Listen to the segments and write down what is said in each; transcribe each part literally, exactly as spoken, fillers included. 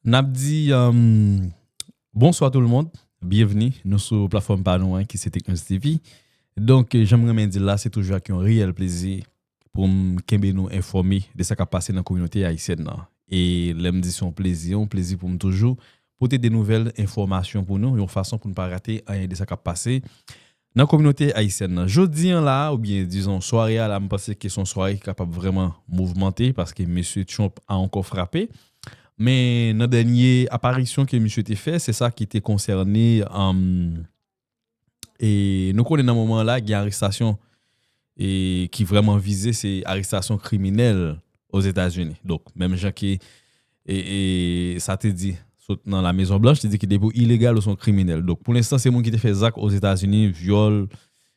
N ap di, um, bonswa tout le monde. Byenvni. Nou sou platfòm pa nou an, ki se Teknos T V. Donk, jan m renmen di l la, se toujou ak yon reyèl plezi pou m kenbe nou enfòme de sa k ap pase nan kominote ayisyèn nan. E lè m di se yon plezi, yon plezi pou m toujou pote de nouvèl enfòmasyon pou nou, yon fason pou n pa rate anyen de sa k ap pase nan kominote ayisyèn nan. Jodi an la, oubyen dizon sware a la, m panse ke se yon sware ki kapab vrèman mouvmante, paske mesye Trump a ankò frape. Men nan dènye aparisyon ke misye te fè, se sa ki te konsène, um, e nou konnen nan moman la, gen arestasyon e ki vrèman vize, se arestasyon kriminèl Ozetazini. Donk, menm jan ke e, e, sa te di sot nan La Mezon Blanch, te di ke depi w ilegal, ou se yon kriminèl. Donk, pou lenstan, se moun ki te fè zak Ozetazini, vyòl,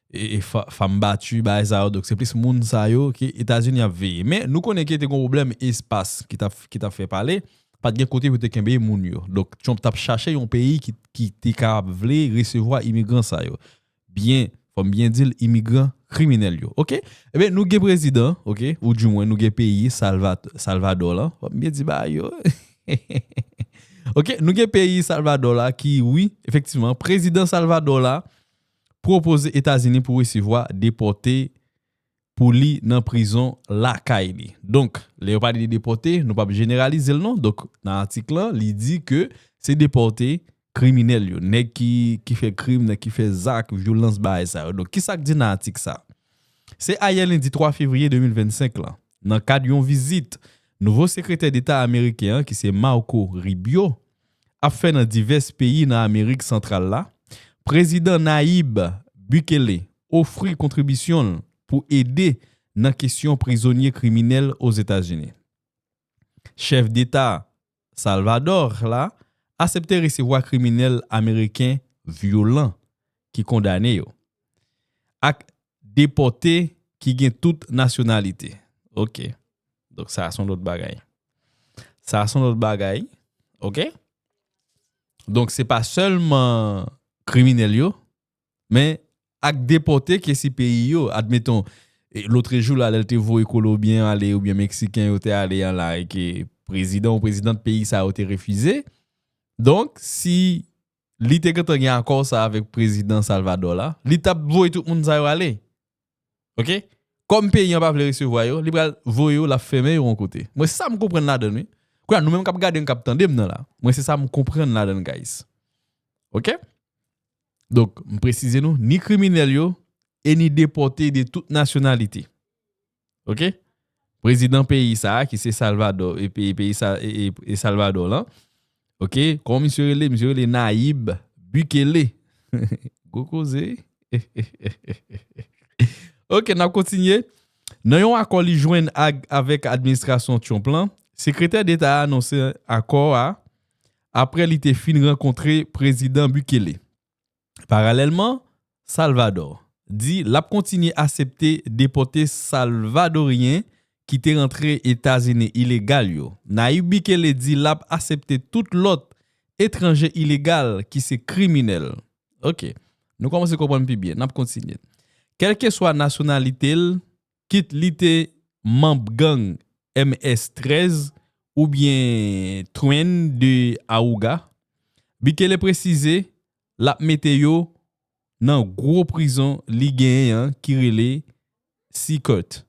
e, e fa- fanm bati, bagay sa yo. Donk, se plis moun sa yo ke Etazini ap veye. Men, nou konnen ke te gen pwoblèm espas ki t ap, ki t ap fè pale. Pa t gen kote pou te kenbe moun yo. Donk, Trump t ap chache yon peyi ki, ki te kapab vle resevwa imigran sa yo. Byen, fò m byen di l, imigran kriminèl yo. Oke? Ebyen, nou gen prezidan, oke? Ou di mwen, nou gen peyi Salva- Salvadò la. Fò m byen di bagay yo. Oke? Nou gen peyi Salvadò la ki, wi, efektivman, prezidan Salvadò la pwopoze Etazini pou resevwa depòte pou li nan prizon lakay li. Donk, lè yo pale de depòte, nou p ap jeneralize l non. Donk, nan atik lan, li di ke se depòte kriminèl yo, nèg ki, ki fè krim, nèg ki fè zak, vyolans, bagay sa yo. Donk, kisa k di nan atik sa? Se ayè lendi twa fevriye de mil vennsenk lan, nan kad yon vizit nouvo sekretè deta ameriken an, ki se Marco Rubio, ap fè nan divès peyi nan Amerik Santral la, prezidan Nayib Bukele ofri kontribisyon l pou ede nan kesyon prizonye kriminèl Ozetazini. Chèf deta Salvador la asepte resevwa kriminèl ameriken vyolan ki kondane yo ak depòte ki gen tout nasyonalite. Oke. Donk, sa a se yon lòt bagay. Sa a se yon lòt bagay. Oke? Donk, se pa sèlman kriminèl yo, men ak depòte ke si peyi yo, admeton, e, lotrejou la, lè l te voye Kolonbyen ale oubyen Meksiken yo te ale an la, e ke prezidan ou prezidant peyi sa yo te refize. Donk, si li te gentan gen akò sa avèk prezidan Salvador la, li t ap voye tout moun sa yo ale. Oke? Kòm peyi an pa vle resevwa yo, li pral voye yo, l ap fèmen yo yon kote. Mwen, se sa m konprann ladan l, wi. Kounye a, nou menm k ap gade m, k ap tande m nan la, mwen, se sa m konprann ladan l, guys. Oke? Donk, m presize nou, ni kriminèl yo, e ni depòte de tout nasyonalite. Oke? Prezidan peyi sa a, ki se Salvador, e peyi, peyi sa, e, e, e Salvador lan. Oke? Kòman misye rele? Misye rele Nayib Bukele. Gwo koze. Oke, n ap kontinye. Nan yon akò li jwenn ak, avèk administrasyon Trump lan, sekretè deta a anonse akò a apre li te fin rankontre prezidan Bukele. Paralèlman, Salvador di l ap kontinye asepte depòte Salvadoryen ki te rantre Etazini ilegal yo. Nayib Bukele di l ap asepte tout lòt etranje ilegal ki se kriminèl. Oke, nou kòmanse konprann pi byen. N ap kontinye. Kèlkeswa nasyonalite l, kit li te manm gang M S trèz oubyen Tren de Aruga, Bukele presize l ap mete yo nan gwo prizon li genyen an ki rele Seacourt.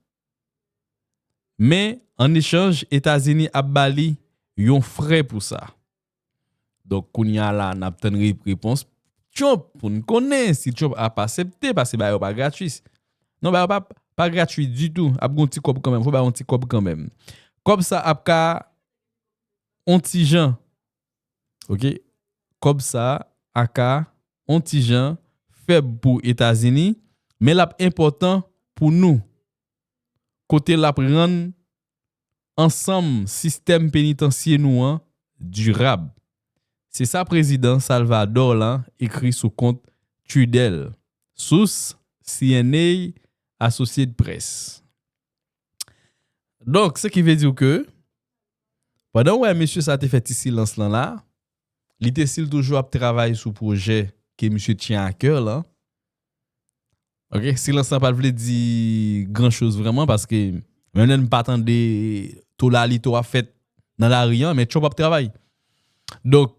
Men, an echanj, Etazini ap ba li yon frè pou sa. Donk, kounye a la, n ap tann re- repons Trump pou n konnen si Trump ap asepte, paske bagay yo pa gratwis. Non, bagay yo pa, pa gratwis ditou. Ap gon ti kòb kanmenm. Fò ba yon ti kòb kanmenm. Kòb sa ap ka on ti jan. Oke? Kòb sa a ka on ti jan fèb pou Etazini, men l ap enpòtan pou nou. Kote l ap rann ansanm sistèm penitansye nou an dirab. Se sa prezidan Salvador la ekri sou kont Trudeau. Sous, C N A, Associated Press. Donk, se ki vle di ke, pandan w wè mesye sa te fè ti silans lan la, li te still toujou ap travay sou pwojè ke misye tyen a kè lan. Oke, silans lan pa t vle di gran choz vrèman, paske menm lè n pa tande tolalito ap fèt nan lari an, men Trump ap travay. Donk,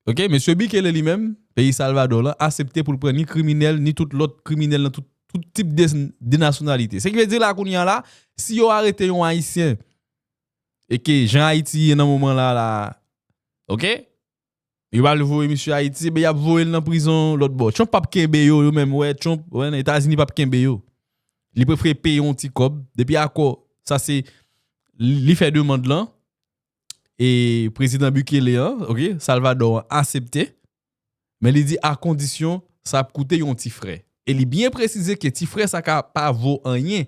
ok, mesye Bukele li menm, peyi Salvador la, asepte pou l pran ni kriminèl, ni tout lòt kriminèl nan tout, tout tip de, de nasyonalite. Se ki vle di la kounye a la, si yo arete yon Ayisyen, e ke jan Ayiti ye nan moman la la, ok, yo pa vle voye misye Ayiti, ben y ap voye l nan prizon lòt bò. Trump p ap kenbe yo, yo menm, wè, Trump, wè, Etazini p ap kenbe yo. Li prefere peye yon ti kòb. Depi akò, sa se, li fè demann lan, e prezidan Bukele an, ok, Salvador an asepte, men li di a kondisyon sa ap koute yon ti frè. E li byen presize ke ti frè sa ka pa vo anyen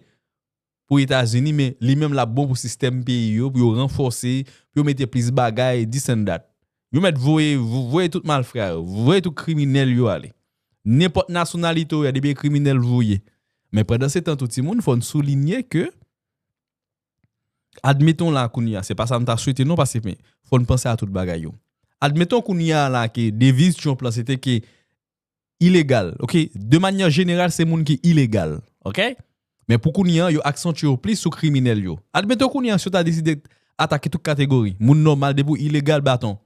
pou Etazini, men li menm l ap bon pou sistèm peyi yo, pou yo ranfòse, pou yo mete plis bagay, this and that. Yo mèt voye, voye tout malfra yo, voye tout kriminèl yo ale. Nenpòt nasyonalite w ye, depi e kriminèl voye. Men pandan se tan tou timoun, fò n soulinye ke, admeton la kounye a, se pa sa m ta swete non, paske men, fò n panse a tout bagay yo. Admeton kounye a la ke deviz Trump lan se te ke ilegal, ok? De manyè jeneral, se moun ki ilegal, ok? Men pou kounye a, yo aksantye yo plis sou kriminèl yo. Admeton kounye a, si yo ta deside atake tout kategori, moun nòmal, depi w ilegal, baton.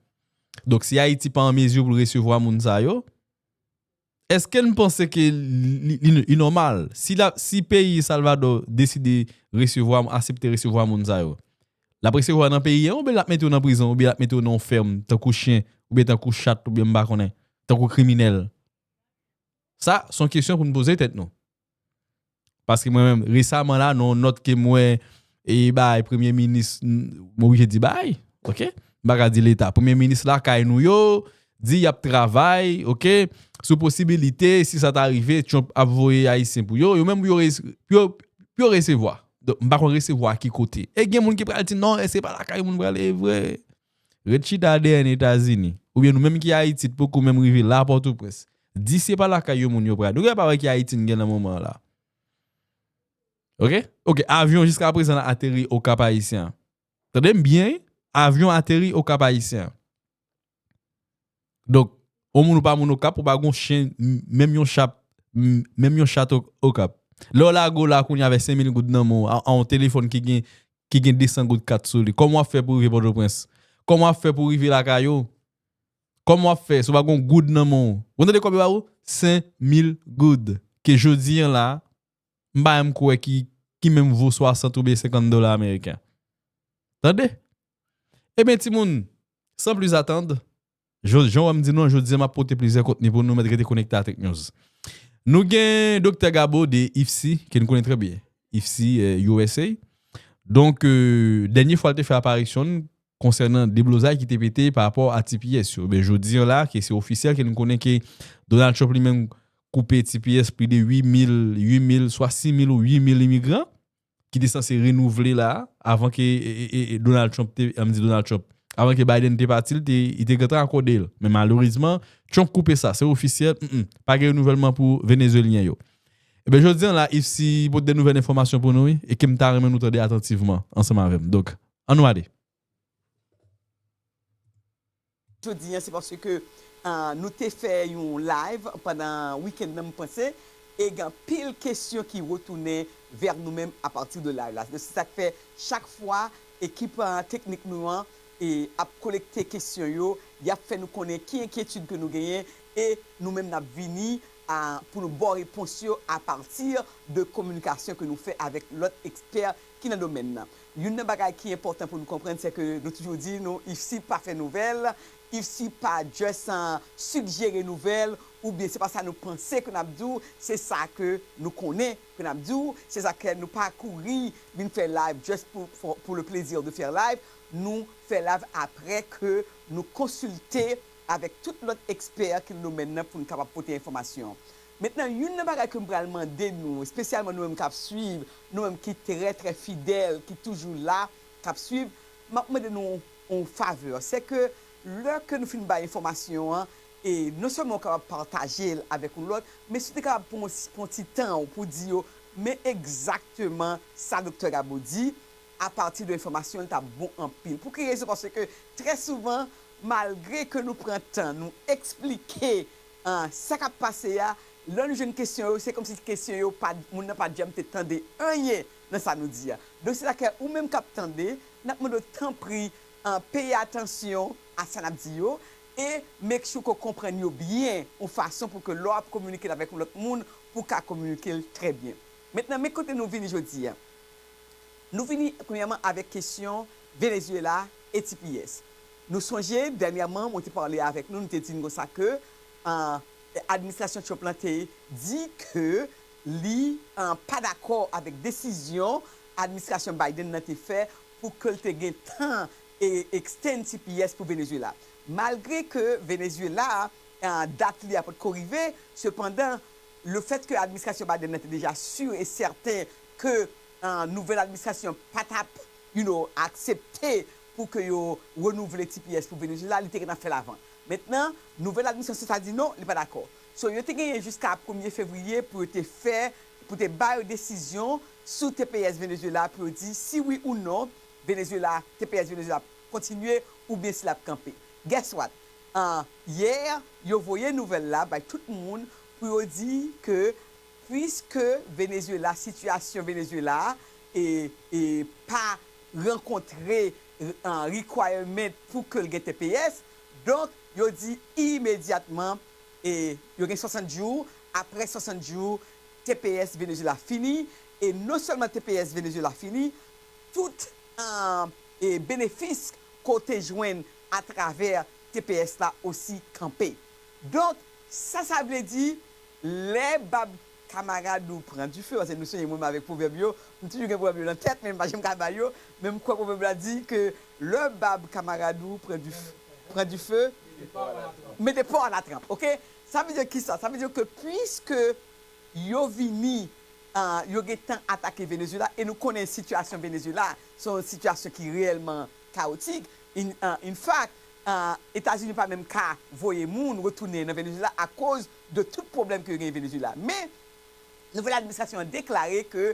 Donk, si Ayiti pa an mezi pou l resevwa moun sa yo, èske n panse ke li, li, li nòmal? Si la, si peyi Salvador deside resevwa, asepte resevwa moun sa yo, l ap resevwa nan peyi an, oubyen l ap mete yo nan prizon, oubyen l ap mete yo nan yon fèm, tankou chen, oubyen tankou chat, oubyen m pa konnen, tankou kriminèl? Sa, se yon kesyon pou n poze tèt nou. Paske mwen menm, resaman la, nan yon nòt ke m wè, e bay premye minis, m oblije di bay, ok? M pa ka di Leta. Premye minis lakay nou yo, di y ap travay, ok? Sou posibilite, si sa ta rive, Trump ap voye Ayisyen pou yo, yo menm pou yo, res- pou yo, pou yo resevwa. Donk, m pa konn resevwa ki kote. E gen moun ki pral di, non, e se pa lakay moun prale, e vre. Ret chita dèyè n Etazini. Oubyen nou menm ki Ayiti, t poko menm rive la Pòtoprens. Di se pa lakay yo moun yo pral. Nou gen pa wè ki Ayiti n gen nan moman an la. Ok? Ok, avyon jiska prezan la ateri Okap Ayisyen an. Tande m byen, wi. Avyon ateri Okap Ayisyen an. Donk, ou moun ou pa moun Okap, ou pa gon chen, m- menm yon chat, m- menm yon chat O- Okap. Lè w lage w la kounye avèk senk mil goud nan men w, a, a yon telefòn ki gen, ki gen de san goud kat sou li. Kòman w ap fè pou rive Pòtoprens? Kòman w ap fè pou rive lakay ou? Kòman w ap fè si w pa gon goud nan men w? Ou tande kòb yo ba ou? Senk mil goud. Ke jodi an la, m pa menm kwè ki, ki menm vo swasant oubyen senkant dola ameriken. Tande? Ebyen, timoun, san plis atann, jan w wè m di nou an, jodi an m ap pote plizyè kontni pou nou, mèt rete konekte a Tech News. Nou gen Doktè Gabo de IFSI, ke n konnen trè byen. IFSI, eh, U S A. Donk, eh, dènye fwa l te fè aparisyon l konsènan deblozay ki te pete pa rapò a T P S yo. Ben, jodi an la, ke se ofisyèl, ke n konnen ke Donald Trump li menm koupe T P S pli de uit mil, uit mil, swa sis mil ou uit mil imigran ki te sanse renouvle la, avan ke, e, e, e, e, Donald Trump te, m di Donald Trump, avan ke Biden te pati, l te, li te gentan akòde l. Men malerezman, Trump koupe sa, se ofisyèl, mm, mm, pa gen renouvèlman pou Venezuelyen yo. Ebyen, jodi an la, IFSI pote de nouvèl enfòmasyon pou nou, wi, e ke m ta renmen nou tande atantivman ansanm avè m. Donk, ann nou ale. Jodi an, se paske, ah, nou te fè yon live pandan wikenn nan, m panse, e gen anpil kesyon ki retounen vè nou menm apati de live la. Se sa k fè chak fwa ekip, ah, teknik nou an, e, ap kolekte kesyon yo, y ap fè nou konnen ki enkyetid ke nou genyen, e nou menm n ap vini, ah, pou nou ba w repons yo apati de kominikasyon ke nou fè avèk lòt ekspè ki nan domèn nan. Youn nan bagay ki enpòtan pou nou konprann, se ke nou toujou di, nou, IFSI pa fè nouvèl, IFSI pa just, ah, sigjere nouvèl, oubyen se pa sa nou panse ke n ap di w, se sa ke nou konnen ke n ap di w, se sa ke nou pa kouri vin fè live just pou, pou, pour le plaisir de faire live, nou fè live apre ke nou konsilte avèk tout lòt ekspè ki nan domèn nan pou nou kapab pote enfòmasyon. Mentnan, youn nan bagay ke m pral mande nou, espesyalman nou menm k ap swiv, nou menm ki trè, trè fidèl, ki toujou la, k ap swiv, m ap mande nou yon favè. Se ke lè ke nou fin bay enfòmasyon an, e non sèlman w kapab pataje l avèk yon lòt, men si w te kapab pran yon ti, pran yon ti tan w pou di yo, men egzakteman sa Doktè Gabo di, apati de enfòmasyon, l t ap bon anpil. Pou ki rezon? Paske trè souvan, malgre ke nou pran tan, nou eksplike, ah, sa k ap pase a, lè nou jwenn kesyon yo, se kòmsi kesyon yo pa, moun nan pa janm te tande anyen nan sa nou di a. Donk, se sa k fè ou menm k ap tande, n ap mande w tanpri, ah, peye atansyon a sa n ap di yo, e make sure ke w konprann yo byen, yon fason pou ke lè w ap kominike l avèk yon lòt moun, pou w ka kominike l trè byen. Mentnan, men kote nou vini jodi a. Nou vini, premyèman, avèk kesyon Venezuela e T P S. Nou sonje, dènyèman, mwen te pale avèk nou, nou te di n konsa ke, ah, administrasyon Trump lan te di ke li, ah, pa dakò avèk desizyon administrasyon Biden nan te fè pou ke l te gen tan e extend T P S pou Venezuela. Malgre ke Venezuela, ah, dat li a potko rive, sepandan, lefètke administrasyon Biden nan te deja si e sèten ke, ah, nouvèl administrasyon pa t ap, you know, aksepte pou ke yo renouvle T P S pou Venezuela, li te gentan fè l avan. Mentnan, nouvèl administrasyon sa di non, li pa dakò. So, yo te genyen jiska premye fevriye pou yo te fè, pou te ba yo desizyon sou T P S Venezuela pou yo di si wi ou non Venezuela, T P S Venezuela ap kontinye oubyen si l ap kanpe. Guess what? Ah, yè, yo voye nouvèl la bay tout moun pou yo di ke, puiske Venezuela, sitiyasyon Venezuela e, e pa rankontre, ah, requirement pou ke l gen T P S, donk, yo di imedyatman, e yo gen swasant jou, apre swasant jou, T P S Venezuela fini, e non sèlman T P S Venezuela fini, tout, ah, e benefis ke w te jwenn atravè T P S la osi kanpe. Donk, sa, sa vle di, lè bab kamarad ou pran dife, paske nou sonje mwen menm avèk pwovèb yo, m toujou gen pwovèb yo nan tèt, men m pa janm ka bay yo, men m kwè pwovèb la di ke lè bab kamarad ou pran dife, pran dife, mete pa w a la tranp, oke? Sa vle di kisa? Sa vle di ke puiske yo vini, ah, yo gentan atake Venezuela, e nou konnen sitiyasyon Venezuela, se yon sitiyasyon ki reyèlman kawotik. In, ah, in fact, ah, Etazini pa menm ka voye moun retounen nan Venezuela akoz de tout pwoblèm ke yo genyen Venezuela. Men, nouvèl administrasyon an deklare ke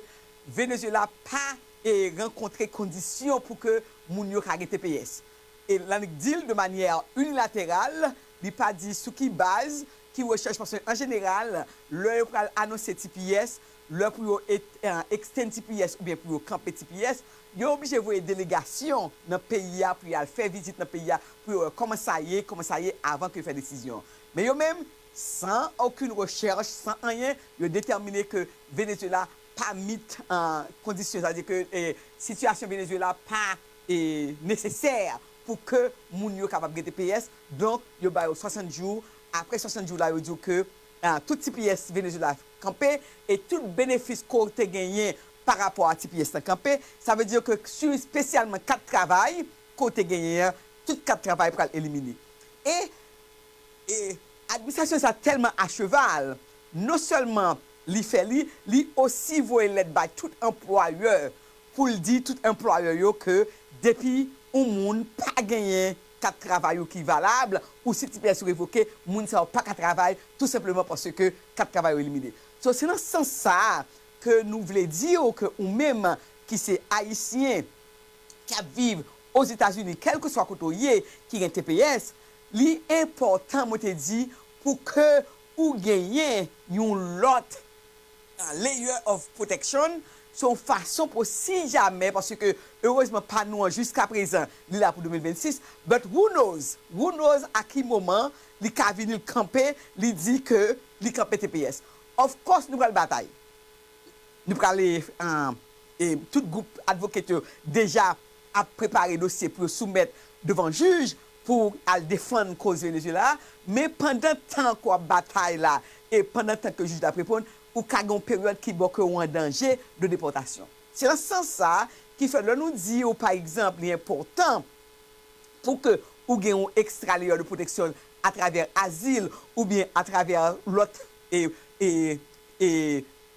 Venezuela pa, e, rankontre kondisyon pou ke moun yo ka gen T P S. E l annik di l de manyè inilateral, li pa di sou ki baz, ki rechèch, paske an jeneral, lè yo pral anonse T P S, lè pou yo et-, eh, extend T P S oubyen pou yo kanpe T P S, yo oblije voye delegasyon nan peyi a pou y al fè vizit nan peyi a, pou yo wè kòman sa ye, kòman sa ye, avan ke yo fè desizyon. Men yo menm, san okenn rechèch, san anyen, yo detèmine ke Venezuela pa meet, eh, kondisyon, sa vle di ke, eh, sitiyasyon Venezuela pa, eh, nesesè pou ke moun yo kapab gen T P S. Donk, yo ba yo swasant jou. Apre swasant jou la, yo di w ke, eh, tout T P S Venezuela kanpe e tout benefis ke w te genyen pa rapò a T P S lan kanpe. Sa vle di ke si espesyalman kat travay ke w te genyen an, tout kat travay pral elimine. E E administrasyon sa tèlman acheval, non sèlman li fè li, li osi voye lèt bay tout anplwayè pou l di tout anplwayè yo ke depi yon moun pa genyen kat travay ou ki valab, ou si T P S ou revoke, moun sa yo pa ka travay, tou senpleman paske kat travay yo elimine. So, se nan sans sa a ke nou vle di w ke ou menm ki se Ayisyen, k ap viv Ozetazini, kèlkeswa kote w ye, ki gen T P S, li enpòtan, mwen te di, pou ke ou genyen yon lòt, uh, layer of protection, se yon fason pou si jamè, paske erezman pa nou an jiska prezan, li la pou de mil vennsis, but who knows, who knows a ki moman li ka vini l kanpe, li di ke li kanpe T P S. Of course, nou pral batay. Nou prale, eh, eh, tout gwoup advocate yo deja ap prepare dosye pou yo soumèt devan jij pou al defann koz Venezuela a. Men pandan tan ke w ap batay la e pandan tan ke jij la ap reponn, ou ka gen yon peryòd ki ba w ke w an danje de depòtasyon. Se nan sans sa a ki fè lè nou di w, pa egzanp, li enpòtan pou ke ou gen yon extra layer de protection atravè azil oubyen atravè lòt, e, e, e,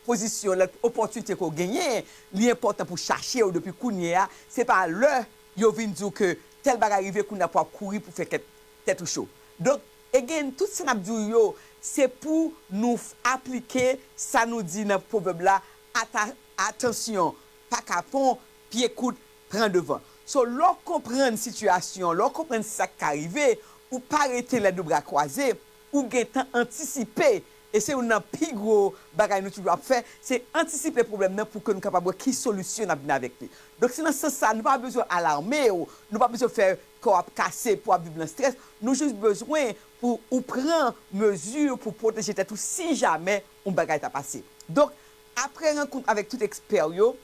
pozisyon, lòt opòtinite ke w genyen, li enpòtan pou chache yo depi kounye a. Se pa lè yo vin di w ke tèl bagay rive kounye a pou w ap kouri pou fè kèt, tèt ou cho. Donk, again, tout sa n ap di w yo, se pou nou f-, aplike sa nou di nan pwovèb la, ata-, atansyon, pa kapon, pye kout, pran devan. So, lè w konprann sitiyasyon, lè w konprann sa k ka rive, ou pa rete lè de bra kwaze, ou gentan antisipe. E se youn nan pi gwo bagay nou toujou ap fè, se antisipe pwoblèm nan pou ke nou kapab wè ki solisyon n ap vin avèk li. Donk, se nan sans sa, nou pa bezwen alame w, nou pa bezwen fè kè w ap kase, pou w ap viv nan strès. Nou jis bezwen pou ou pran mezi pou pwoteje tèt ou si jamè yon bagay ta pase. Donk, apre rankont avèk tout ekspè yo,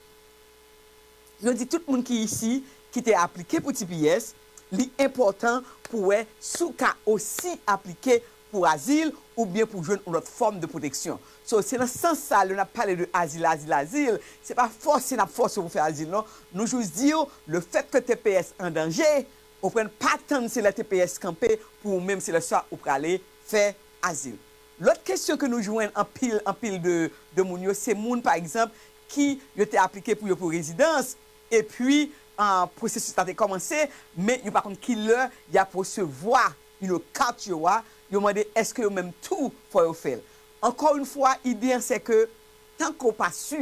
yo di tout moun ki isi, ki te aplike pou T P S, li enpòtan pou wè si w ka osi aplike pou azil oubyen pou jwenn yon lòt fòm de pwoteksyon. So, se nan sans sa, lè n ap pale de azil, azil, azil, se pa fòse n ap fòse w pou fè azil, non. Nou jis di w, le fèt ke T P S an danje, ou konprann, pa tann se lè T P S kanpe pou ou menm, se lè sa ou prale fè azil. Lòt kesyon ke nou jwenn anpil, anpil de, de moun yo, se moun, pa egzanp, ki yo te aplike pou yo pou rezidans, epi, ah, pwosesis la te kòmanse, men yo pa konn ki lè y ap resevwa, you know, kat yo a, yo mande èske yo menm tou fò yo fè l. Ankò yon fwa, ide an se ke, tanke w pa si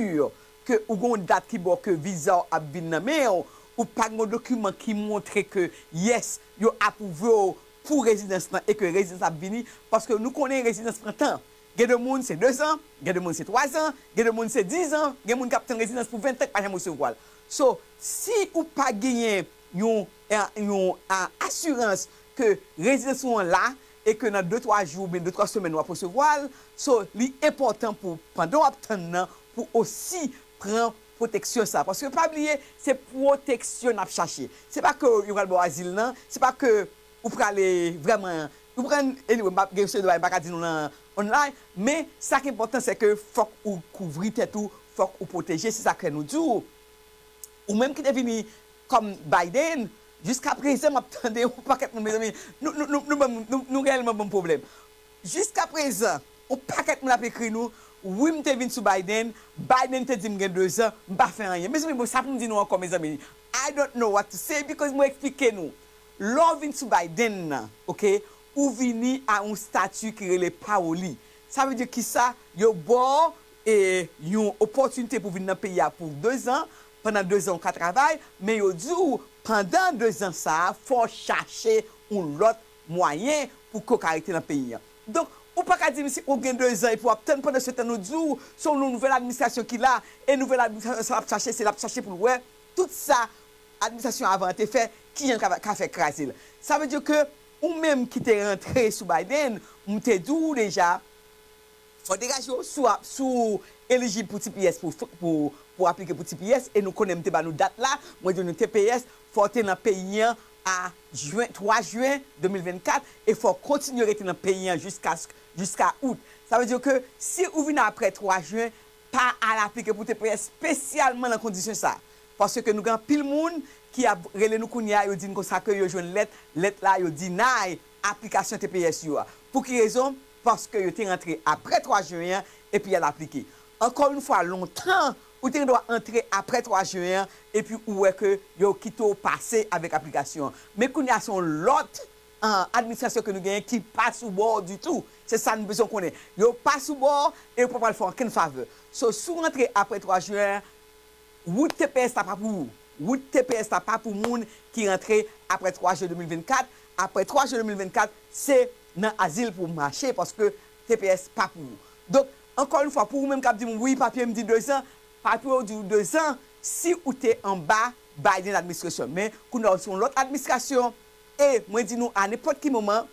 ke ou gen yon dat ki ba w ke viza w ap vin nan men w, ou pa gen yon dokiman ki montre ke, yes, yo apwouve w pou rezidans lan e ke rezidans ap vini, paske nou konnen rezidans pran tan. Gen de moun se de zan, gen de moun se twa zan, gen de moun se diz an, gen moun k ap tann rezidans pou venntan k pa janm resevwa l. So, si ou pa genyen yon, yon, a, asirans ke rezidans ou an la e ke nan de twa jou oubyen de twa semèn w ap resevwa l, so, li enpòtan pou, pandan w ap tann nan, pou osi pran pwoteksyon sa. Paske pa bliye, se pwoteksyon n ap chache. Se pa ke yo pral ba w azil nan, se pa ke ou prale vrèman, ou pran, anyway, m pa gen seri de bagay m pa ka di nou nan online, men sa k enpòtan se ke fòk ou kouvri tèt ou, fòk ou pwoteje, se sa k fè nou di w, ou menm ki te vini kòm Biden, jiska prezan m ap tande yon pakèt moun, mezanmi, nou, nou, nou, nou, ban m- nou, nou reyèlman ban m pwoblèm. Jiska prezan, yon pakèt moun ap ekri nou, wi, m te vin sou Biden, Biden te di m gen de zan, m pa fè anyen. Mezanmi, bon, sa pou m di nou ankò, mezanmi? I don't know what to say because mwen eksplike nou. Lè w vin sou Biden nan, oke, ou vini a yon stati ki rele paroli. Sa vle di kisa? Yo ba w, e, yon opòtinite pou vin nan peyi a pou de zan, pandan de zan ou ka travay, men yo di w, pandan de zan sa a, fò w chache yon lòt mwayen pou ke w ka rete nan peyi an. Donk, ou pa ka di m si ou gen de zan epi w ap tann, pandan se tan nou di w, se yon nouvèl administrasyon ki la, e nouvèl administrasyon sa l ap chache, se l ap chache pou l wè tout sa administrasyon avan an te fè, kijan l ka, ka fè kraze l. Sa vle di ke ou menm ki te rantre sou Biden, m te di w deja, fò w degaje w, si w ap, si w elijib pou T P S pou, pou, pou aplike pou T P S, e nou konnen m te ba nou dat la, mwen di nou T P S, fò w te nan peyi an a jen, twa jen de mil vennkat, e fò w kontinye rete nan peyi an jiska, jiska out. Sa vle di ke si ou vin apre twa jen, pa al aplike pou T P S espesyalman nan kondisyon sa. Paske nou gen anpil moun ki ap rele nou kounye a, yo di n konsa ke yo jwenn lèt, lèt la yo deny aplikasyon T P S yo a. Pou ki rezon? Paske yo te rantre apre twa jen an, epi y al aplike. Ankò yon fwa, lontan, ou te gen dwa antre apre twa jen an, epi ou wè ke yo kite w pase avèk aplikasyon an. Men kounye a, se yon lòt, ah, administrasyon ke nou genyen ki pa sou bò w ditou. Se sa nou bezwen konnen. Yo pa sou bò w e yo pa pral fè w okenn favè. So, si w rantre apre twa jen an, wout T P S la pa pou ou. Wout T P S la pa pou moun ki rantre apre twa jen de mil vennkat. Apre twa jen de mil vennkat, se nan azil pou w mache, paske T P S pa pou ou. Donk, ankò yon fwa, pou ou menm k ap di m, wi, papye m di de zan, papye w di w de zan, si ou te anba Biden administrasyon. Men, kounye a, se yon lòt administrasyon, e mwen di nou, a nenpòt ki moman,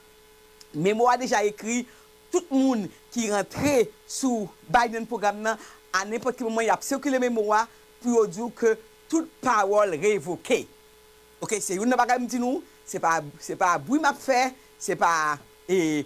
memwa a deja ekri, tout moun ki rantre sou Biden pwogram nan, a nenpòt ki moman, y ap sikile memwa a pou yo di w ke tout pawòl revoke. Oke, se youn nan bagay m di nou, se pa, se pa bri m ap fè, se pa, e,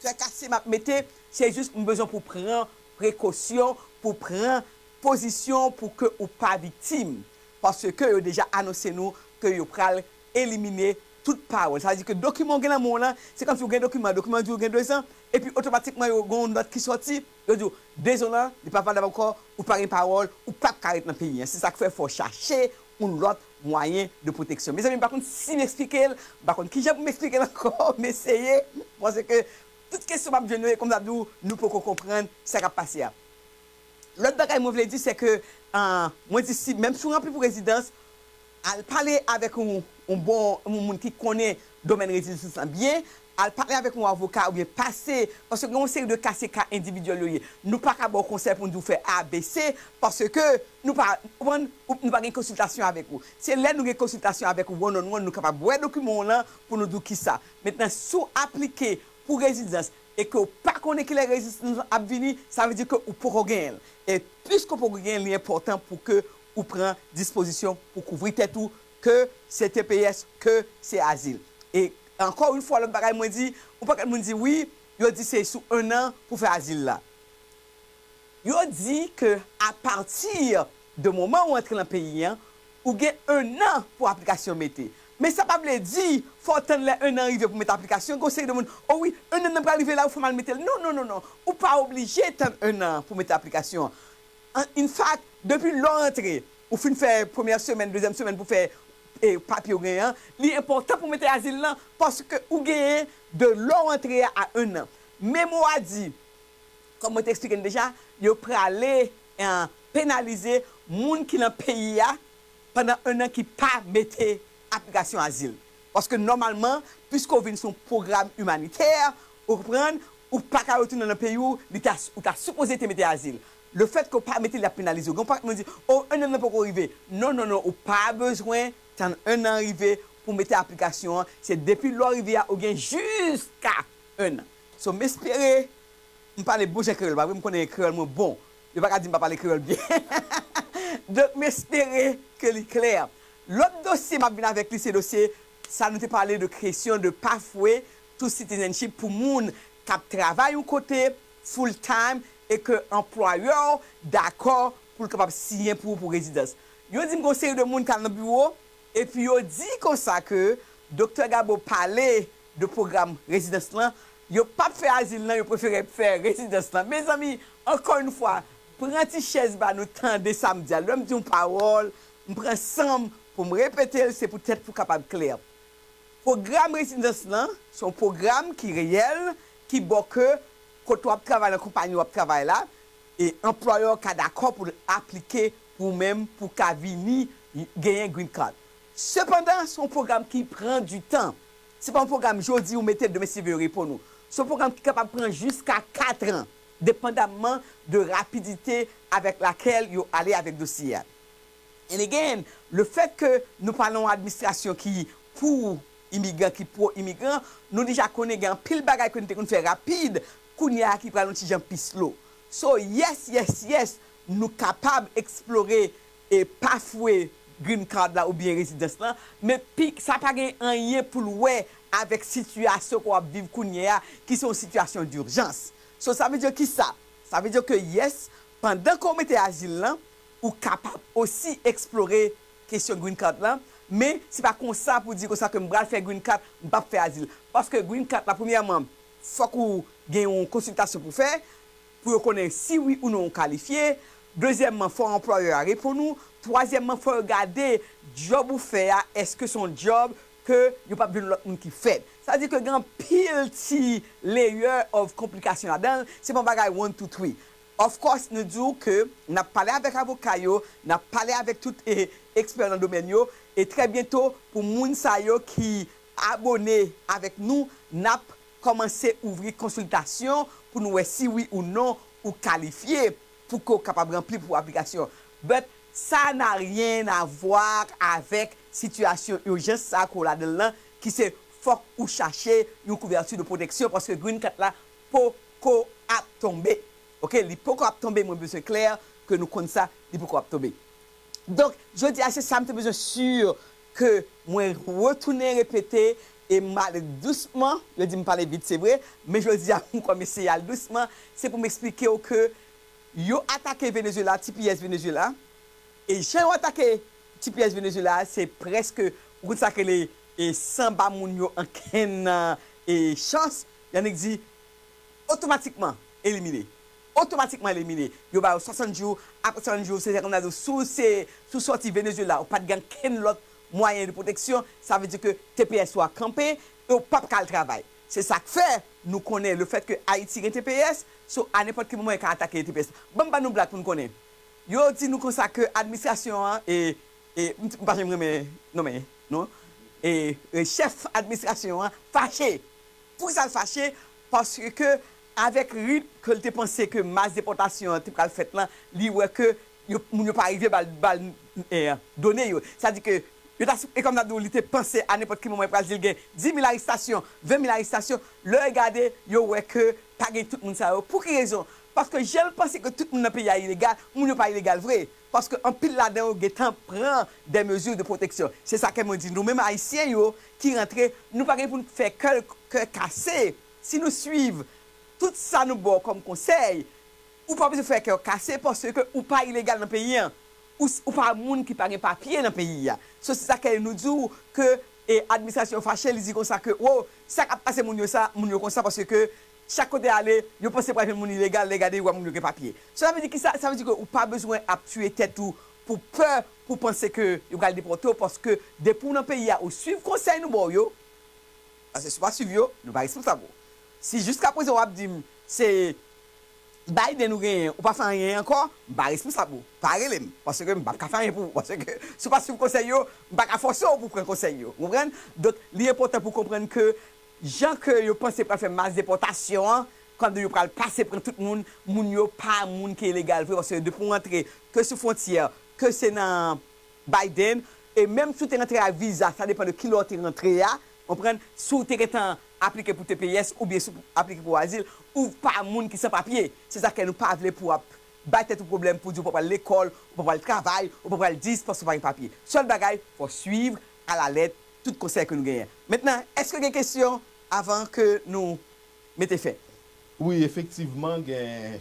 kè kase m ap mete, se jis m bezwen pou pran prekosyon, pou pran pozisyon pou ke ou pa viktim. Paske yo deja anonse nou ke yo pral elimine tout pawòl. Sa vle di ke dokiman w gen nan men w lan, se kòmsi w gen dokiman, dokiman di w gen de zan, epi otomatikman yo gen yon nòt ki sòti, yo di w, de zan w lan, li pa valab ankò, ou pa gen pawòl, ou p ap ka ret nan peyi an. Se sa k fè fò w chache yon lòt mwayen de pwoteksyon. Mezanmi, m pa konn si m eksplike l, m pa konn kijan pou m eksplike l ankò, m eseye, paske tout kesyon m ap jwenn yo, e kòm m ap di w, nou poko konprann sa k ap pase a. Lòt bagay mwen vle di, se ke, ah, mwen di si, menm si w ranpli pou rezidans, Al pale avèk yon, yon bon, yon moun ki konnen domèn rezidans lan byen, al pale avèk yon avoka oubyen pase, paske gen yon seri de ka, se ka endividyèl yo ye. Nou pa ka ba w konsèy pou n di w fè A, B, C, paske nou pa, ou konprann, nou pa gen konsiltasyon avèk ou. Se lè nou gen konsiltasyon avèk ou one on one, nou kapab wè dokiman w lan pou nou di w kisa. Mentnan, si w aplike pou rezidans e ke w pa konnen kilè rezidans lan ap vini, sa vle di ke ou poko genyen l. E piske w poko genyen l, li enpòtan pou ke ou pran dispozisyon pou kouvri tèt ou, ke se T P S, ke se azil. E ankò yon fwa, lòt bagay mwen di, yon pakèt moun di wi, yo di se sou enn an pou fè azil la. Yo di ke apati de moman ou antre nan peyi an, ou gen enn an pou aplikasyon mete. Men sa pa vle di fò w tann lè enn an rive pou mete aplikasyon. Gen yon seri de moun, o wi, enn an nan pral rive la, ou fò m al mete l. Non, non, non, non. Ou pa oblije tann enn an pou mete aplikasyon an. An- In fact, depi lè w antre, ou fin fè premyè semèn, dezyèm semèn pou fè e, papye w genyen an, li enpòtan pou mete azil lan, paske ou genyen de lè w antre a a enn an. Memo a di, kòm mwen te eksplike n deja, yo prale eh, penalize moun ki nan peyi a pandan enn an ki pa mete aplikasyon azil. Paske nòmalman, piske w vin sou yon pwogram imanitè, ou konprann, ou pa ka retounen nan peyi w, li ta, ou ta sipoze te mete azil. Lefètke w pa mete l, y ap penalize w. Gen yon pakèt moun di, o, enn an nan poko rive. Non, non, non, ou pa bezwen tann enn an rive pou mete aplikasyon an. Se depi lè w rive a, ou gen jiska enn an. So, m espere m pale bon jan kreyòl, pa vre? M konnen kreyòl mwen bon. Yo pa ka di m pa pale kreyòl byen. Donk, m espere ke li klè. Lòt dosye m ap vin avèk li, se dosye sa nou te pale de kesyon de pathway to citizenship pou moun k ap travay yon kote full time e ke anplwayè w dakò pou l kapab siyen pou ou pou rezidans. Yo di m gen yon seri de moun k al nan biwo, epi yo di konsa ke Doktè Gabo pale de pwogram rezidans lan, yo p ap fè azil nan, yo prefere fè rezidans lan. Mezanmi, ankò yon fwa, pran ti chèz ba nou, tande sa m di a. Lè m di yon pawòl, m pran san m pou m repete l, se poutèt pou w kapab klè. Pwogram rezidans lan, se yon pwogram ki reyèl, ki ba w ke kote w ap travay, nan konpayi w ap travay la, e anplwayè w ka dakò pou l aplike pou ou menm, pou w ka vini genyen green card. Sepandan, se yon pwogram ki pran du tan. Se pa yon pwogram jodi ou mete demen si Dye vle yo reponn ou. Se yon pwogram ki kapab pran jiska kat an, depandamman de rapidite avèk lakèl yo ale avèk dosye a. And again, lefètke nou pa nan yon administrasyon ki pou imigran, ki pwo imigran, nou deja konnen gen anpil bagay ke nou te konn fè rapid, kounye a ki pral yon ti jan pi slow. So, yes, yes, yes, nou kapab eksplore e pathway green card la oubyen rezidans lan, men pi, sa pa gen anyen pou l wè avèk sitiyasyon ke w ap viv kounye a, ki se yon sitiyasyon dijans. So, sa vle di kisa? Sa vle di ke yes, pandan ke w mete azil lan, ou kapab osi eksplore kesyon green card lan, men se pa konsa pou di konsa ke m pral fè green card, m p ap fè azil. Paske green card la, premyèman, fòk ou gen yon konsiltasyon pou fè, pou yo konnen si wi ou non ou kalifye. Dezyèmman, fò anplwayè a reponn ou. Twazyèmman, fò yo gade djòb ou fè a, èske se yon djòb ke yo p ap jwenn lòt moun ki fè l. Sa vle di ke gen anpil ti layer of konplikasyon ladan l, se pa yon bagay one, two, three. Of course, nou di w ke n ap pale avèk avoka yo, n ap pale avèk tout eh, ekspè nan domèn yo, e trè byento, pou moun sa yo ki abone avèk nou, n ap kòmanse ouvri konsiltasyon pou nou wè si wi ou non ou kalifye pou ke w kapab ranpli pou aplikasyon. But sa n'a rien à voir avèk sitiyasyon ijans sa ke w ladan l lan, ki se fòk ou chache yon kouvèti de pwoteksyon, paske green card la poko ap tonbe. Oke, li poko ap tonbe, mwen bezwen klè ke nou konn sa, li poko ap tonbe. Donk, jodi a, se sa m te bezwen si ke mwen retounen repete e m ale dousman. Yo di m pale vit, se vre, men jodi a, m kwè m eseye al dousman. Se pou m eksplike w ke yo atake Venezuela, T P S Venezuela. E jan yo atake T P S Venezuela, se prèske, ou konn sa k rele, e san ba moun yo ankenn e chans. Yannick di, otomatikman elimine. Otomatikman elimine. Yo ba yo swasant jou, apre swasant jou, se sa konn di w, si w se, si w sòti Venezuela, ou pa t gen ankenn lòt mwayen de pwoteksyon, sa vle di ke T P S ou a kanpe e w p ap ka al travay. Se sa k fè nou konnen lefètke Ayiti gen T P S, so a nenpòt ki moman yo ka atake T P S. Ban m ba nou blag pou n konnen. Yo di nou konsa ke administrasyon an e e m, m pa janm renmen nonmen non, e, e chèf administrasyon an fache. Poukisa l fache? Paske avèk rit ke l te panse ke mas depòtasyon an te pral fèt lan, li wè ke yo, moun yo pa rive ba l, ba l, e, done yo. Sa di ke yo ta, e kòm ta di w, li te panse a nenpòt ki moman yo pral di l gen dis mil arestasyon, ven mil arestasyon. Lè yo gade, yo wè ke pa gen tout moun sa yo. Pou ki rezon? Paske jan l panse ke tout moun nan peyi a ilegal, moun yo pa ilegal vre. Paske anpil ladan yo gentan pran des mesures de protection. Se sa ke mwen di, nou menm Ayisyen yo ki rantre, nou pa gen pou n fè kè, kè kase. Si nou swiv tout sa nou ba w kòm konsèy, ou pa bezwen fè kè w kase paske ou pa ilegal nan peyi an. Ou, s- ou pa moun ki pa gen papye nan peyi a. So, se sa ke nou di w ke e, administrasyon fache, li di konsa ke, wo, sa k ap pase moun yo sa, moun yo konsa, paske chak kote y ale, yo panse pral jwenn moun ilegal, lè gade, yo wè moun yo gen papye. So, sa vle di ki sa? Sa vle di ke ou pa bezwen ap tiye tèt ou pou pè, pou panse ke yo pral depòte w, paske depi w nan peyi a, ou swiv konsèy nou ba w yo, paske si w pa swiv yo, nou pa responsab ou. Si jiskaprezan w ap di m, se Biden ou genyen, ou pa fè anyen ankò, m pa responsab ou. Pa rele m, paske m p ap ka fè anyen pou ou. Paske si w pa swiv konsèy yo, m pa ka fòse w pou pran konsèy yo. Ou konprann? Donk, li enpòtan pou w konprann ke jan ke yo panse pral fè mas depòtasyon an, kòm yo pral pase pran tout moun, moun yo pa moun ki ilegal vre, paske depi w rantre, ke sou fwontyè, ke se nan Biden, e menm si w te rantre ak viza, sa depann de kilè w te rantre a, konprann, si w te gentan aplike pou T P S oubyen si w aplike pou azil, ou pa moun ki san papye. Se sa ke nou pa vle pou w ap bay tèt ou pwoblèm pou di w pa pral lekòl, ou pa pral travay, ou pa pral dis paske w pa gen papye. Sèl bagay, fò w swiv alalèt tout konsèy ke nou genyen. Mentnan, èske gen kesyon avan ke nou mete fen? Wi, efektivman, gen,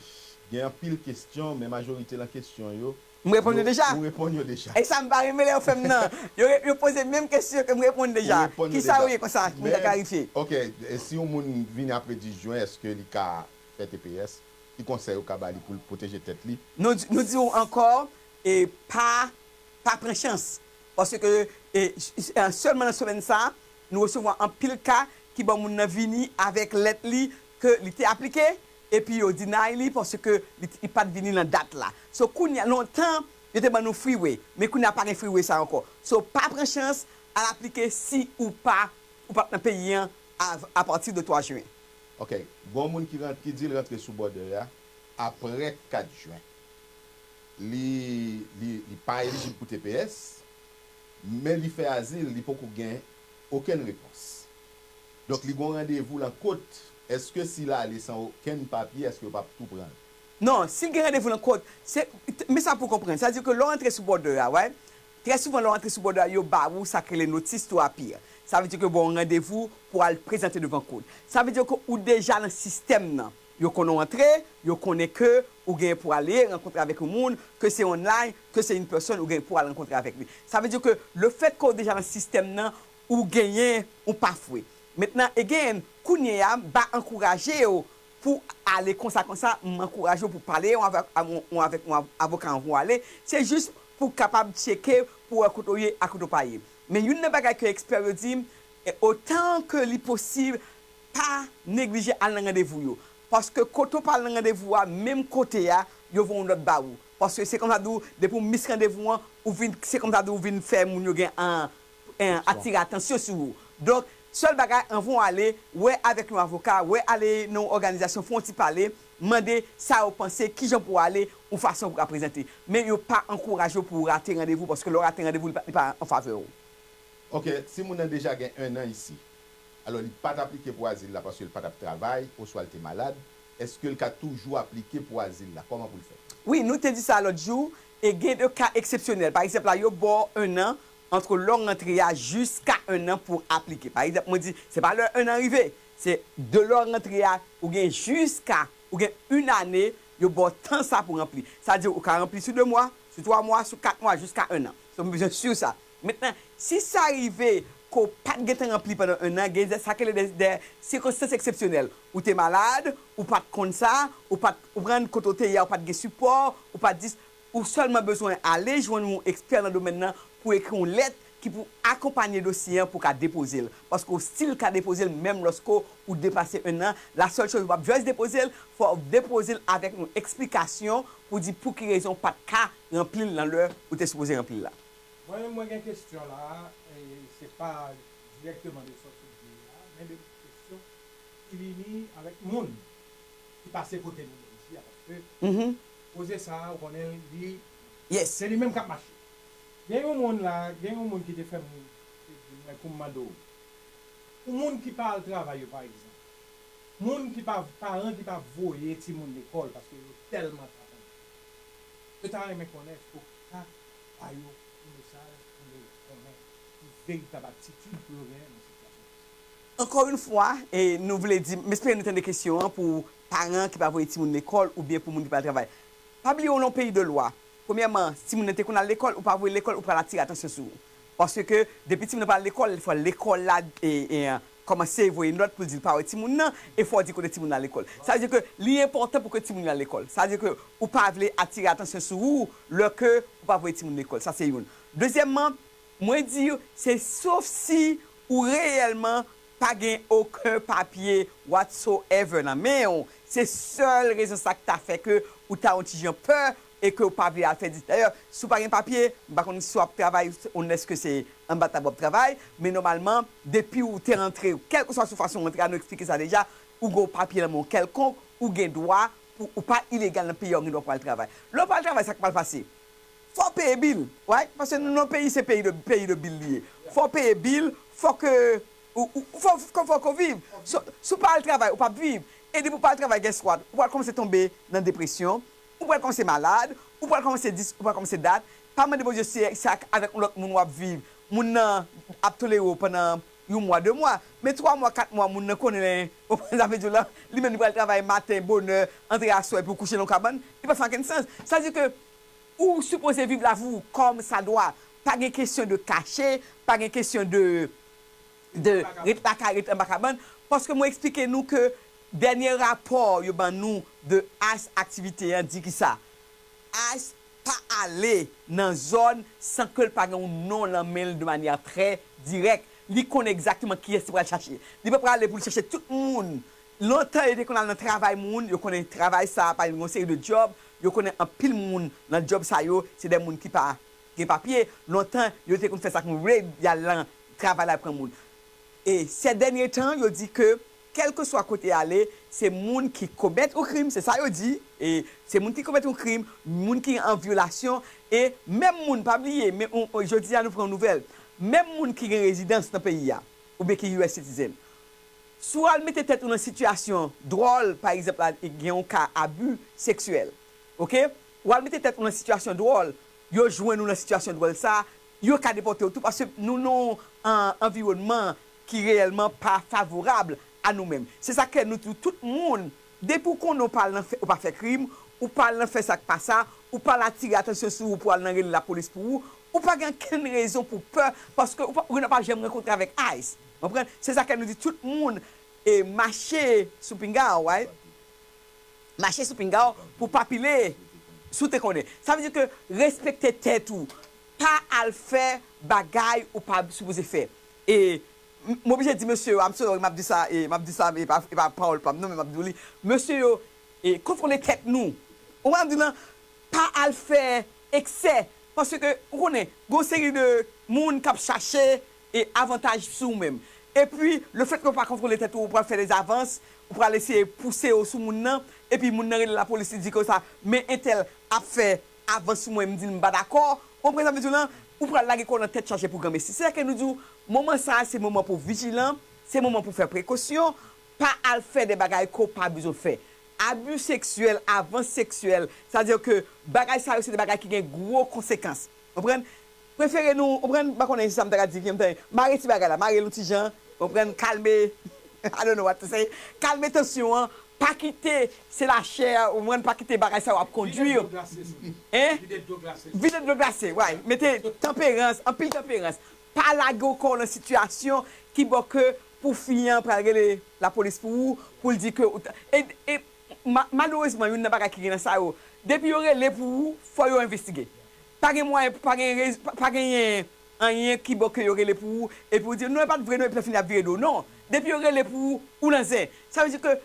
gen anpil kesyon, men majorite nan kesyon yo, M reponn yo deja. Ou reponn yo deja. E sa m pa renmen lè yo fè m nan. Yo, yo poze menm kesyon ke m reponn deja. Ou reponn yo deja. Kisa yo ye konsa, pou m ta klarifye? Ok, e si yon moun vini apre dis jen, èske li ka fè T P S? Ki konsèy ou ka ba li pou l pwoteje tèt li? Nou, di- nou di w ankò, e pa, pa pran chans. Paske, e, s- s- e, sèlman nan semèn sa, nou resevwa anpil ka ki ban moun nan vini avèk lèt li ke li te aplike, epi yo deny li paske li, li pa t vini nan dat la. So, kounye a, lontan, yo te ban nou freeway, men kounye a pa gen freeway sa ankò. So, pa pran chans, al aplike si ou pa, ou pa t nan peyi an av- apati de twa jen. Ok, gon moun ki, rant, ki di l rantre sou bòdè a apre kat jen. Li, li, li pa elijib pou T P S, men li fè azil, li poko gen okenn repons. Donk, li gon randevou lan kot, èske si l ale san okenn papye, èske yo p ap tou pran l? Non, si l gen randevou lan kot, se, men sa pou w konprann. Sa di ke lè w rantre sou bòdè a, wè, trè souvan lè w rantre sou bòdè a, yo ba ou sa k rele notice to appear. Sa vle di ke yo ba w randevou pou w al prezante devan kot. Sa vle di ke ou deja nan sistèm nan. Yo konnen w antre, yo konnen ke ou gen pou ale rankontre avèk yon moun, ke se online, ke se in person, ou gen pou al rankontre avèk li. Sa vle di ke lefètke w deja nan sistèm nan, ou genyen yon pathway. Mentnan, again, kounye a, m pa ankouraje w pou ale konsa, konsa, m ankouraje w pou pale yon avèk, yon, yon avèk yon av- avoka anvan w ale. Se jis pou w kapab tcheke, pou w wè kote w ye ak kote w pa ye. Men youn nan bagay ke ekspè yo di m, e, otan ke li posib, pa neglije al nan randevou yo. Paske kote w pa al nan randevou a, menm kote a, yo voye yon lòt ba ou. Paske se kòmsa di w, depi w miss randevou an, ou vin, se kòmsa di w vin fè moun yo gen an, an, atire atansyon sou ou. Donk, sèl bagay, anvan w ale, wè avèk yon avoka, wè ale nan yon òganizasyon, fè yon ti pale, mande sa yo panse, kijan pou w ale, yon fason pou w ka prezante. Men yo pa ankouraje w pou w rate randevou, paske lè w rate randevou, li pa, li pa an favè w. Ok, si moun nan deja gen en an isi, alò li pa t aplike pou azil la paske l pa t ap travay, oswa l te malad, èske l ka toujou aplike pou azil la? Kòman pou l fè? Wi, nou te di sa lòt jou, e gen de ka eksepsyonèl. Pa egzanp la, yo ba w en an, ant lè w rantre a jiska en an pou w aplike. Pa egzanp, mwen di, se pa lè en an rive, se de lè w rantre a, ou gen jiska, ou gen une année, yo ba w tan sa pou ranpli. Sa di ou ka ranpli sou de mwa, sou twa mwa, sou kat mwa, jiska en an. So, m bezwen si sa. Mentnan, si sa rive ke w pa t gentan ranpli pandan en an, gen de, sa k rele de, de sikonstans eksepsyonèl. Ou te malad, ou pa t konn sa, ou pa t, ou konprann kote w te ye a, ou pa t gen sipò, ou pa t dis, ou sèlman bezwen ale jwenn yon ekspè nan domèn nan pou ekri yon lèt ki pou akonpanye dosye an pou w ka depoze l. Paske w still ka depoze l menm lòske w depase en an. La sèl choz, w p ap just depoze l, fò w depoze l avèk yon eksplikasyon pou di pou ki rezon w pa t ka ranpli l nan lè ou te sipoze ranpli l la. Mwen menm, mwen gen kesyon la, e se pa dirèkteman de sa w sot di a, men de kesyon ki vini avèk moun ki pase kote nou menm isi a, paske poze sa a, ou konnen, li, se li menm k ap mache. Gen yon moun la, gen yon moun ki te fè m, te di mwen pou m mande w, pou moun ki pa al travay yo, pa egzanp, moun ki pa, paran ki pa voye timoun lekòl paske yo tèlman ta konnen, yo ta renmen konnen èske w ka ba yo yon mesaj pou yo konnen ki veritab atitid pou yo genyen nan sitiyasyon konsa. Ankò yon fwa, e nou vle di, m espere nou tande kesyon an pou paran ki pa voye timoun lekòl oubyen pou moun ki pa al travay. Pa bliye w nan yon peyi de lwa. Premyèman, si timoun nan te konn al lekòl, ou pa voye lekòl, ou pral atire atansyon sou ou. Paske depi timoun nan pa al lekòl, fò lekòl la e, e, kòmanse voye nòt pou l di l pa wè timoun nan, e fò w di kote timoun nan al lekòl. Sa vle di ke li enpòtan pou ke timoun yo al lekòl. Sa vle di ke ou pa vle atire atansyon sou ou lè ke ou pa voye timoun lekòl. Sa se youn. Dezyèmman, mwen di, se sof si ou reyèlman pa gen okenn papye whatsoever nan men w. Se sèl rezon sa k ta fè ke ou ta yon ti jan pè e ke ou pa vle al fè dis. Dayè, si w pa gen papye, m pa konn si w ap travay, ou, èske se anba tab w ap travay, men nòmalman, depi ou te rantre, kèlkeswa sou fason w rantre a, nou eksplike sa deja, ou gen yon papye nan men w kèlkonk, ou gen dwa pou, ou pa ilegal nan peyi a, ou gen dwa pou al travay. Lè w pa al travay, sa k pral pase? Fò w peye bil, right? Paske nou nan peyi, se peyi de, peyi de bil li ye. Fò w peye bil, fò ke, ou, ou, fò, fò, fò ke w viv. So, si w pa al travay, ou p ap viv. E depi w pa al travay, guess what? Ou pral kòmanse tonbe nan depresyon, ou pral kòmanse malad, ou pral kòmanse dis, ou pral kòmanse dat. Pa mande Bondye si se ak, avèk yon lòt moun w ap viv. Moun nan ap tolere w pandan yon mwa, de mwa, men twa mwa, kat mwa, moun nan konnen, ou konprann sa m vle di w la, li menm li pral travay maten, bonè, antre aswè, epi w kouche nan yon kabann, li pa fè okenn sans. Sa vle di ke ou sipoze viv lavi w kòm sa dwa. Pa gen kesyon de kache, pa gen kesyon de, de ret lakay, ret anba kabann. Paske mwen eksplike nou ke dènye rapò yo ban nou de ICE aktivite an di kisa? ICE pa ale nan zòn san ke l pa gen yon non nan men l de manyè trè dirèk. Li konnen egzakteman kiyès li pral chache. Li pa pral ale pou l chache tout moun. Lontan, yo te konn al nan travay moun, yo konnen travay sa a, pa gen yon seri de djòb, yo konnen anpil moun nan djòb sa yo, se de moun ki pa gen papye. Lontan, yo te konn fè sa kon raid, y al nan travay la pran moun. E sè dènye tan, yo di ke kèlkeswa kote y ale, se moun ki komèt yon krim, se sa yo di, e se moun ki komèt yon krim, moun ki an vyolasyon, e menm moun, pa bliye, men, on, on, jodi a nou pran yon nouvèl, menm moun ki gen rezidans nan peyi a, oubyen ki U S citizen, si w al mete tèt ou nan sitiyasyon dwòl, pa egzanp la, gen yon ka abi seksyèl, oke? W al mete tèt ou nan sitiyasyon dwòl, yo jwenn ou nan sitiyasyon dwòl sa, yo ka depòte w tou, paske nou nan yon anviwònman ki reyèlman pa favorab a nou menm. Se sa k fè nou di tout moun, depi w konnen w pa al nan fè, ou pa fè krim, ou pa al nan fè sa k pa sa, ou pa al atire atansyon sou ou pou al nan rele lapolis pou ou, ou pa gen okenn rezon pou pè, paske ou pa, ou pa janm rankontre avèk ICE. Konprann? Se sa k fè nou di tout moun, e, mache sou pinga w, right? Mache sou pinga w pou pa pile, si w te konnen. Sa vle di ke respekte tèt ou. Pa al fè bagay ou pa sipoze fè. E m, m oblije di mesye yo, I'm sorry, m ap di sa, e m ap di sa, e pa, e pa pawòl pa m non, men m ap di w li. Mesye yo, e kontwole tèt nou. Ou wè m di lan, pa al fè eksè. Paske, ou konnen, gen yon seri de moun k ap chache e avantaj sou ou menm. Epi, lefètke w pa kontwole tèt ou, ou pral fè dezavans, ou pral eseye pouse yo sou moun nan, epi moun nan rele lapolis, li di konsa, men entèl ap fè avans sou mwen, m di l m pa dakò. Ou konprann sa m vle di w lan? Ou pral lage kò w nan tèt chaje pou granmesi. Se sa ke nou di w, moman sa a, se moman pou w vijilan, se moman pou w fè prekosyon, pa al fè de bagay ke w pa bezwen fè. Abi seksyèl, avans seksyèl, sa vle di ke bagay sa yo, se de bagay ki gen gwo konsekans. Konprann? Prefere nou, konprann, m pa konnen sa m ta ka di, m ta mare ti bagay la, mare l yon ti jan, konprann, kalme, I don't know what to say, kalme tansyon an, pa kite, se lachè, konprann, pa kite bagay sa yo ap kondwi. Vide dlo glase sou li. Hein? Vide dlo glase sou li. Vide dlo glase, right. Mete tanperans, anpil tanperans. Pa lage w kò w nan sitiyasyon ki bò ke pou fi an pral rele lapolis pou ou, pou l di ke ou ta, e, e, ma-, malerezman, youn nan bagay ki gen nan sa yo, depi yo rele pou ou, fò yo envestige. Pa gen mwayen, pa gen rez-, pa, pa genyen anyen ki bò ke yo rele pou ou, epi ou di, "Non, e pa t vre, non," epi lè fini ap vire do w. Non, depi yo rele pou ou, ou nan zen. Sa vle di ke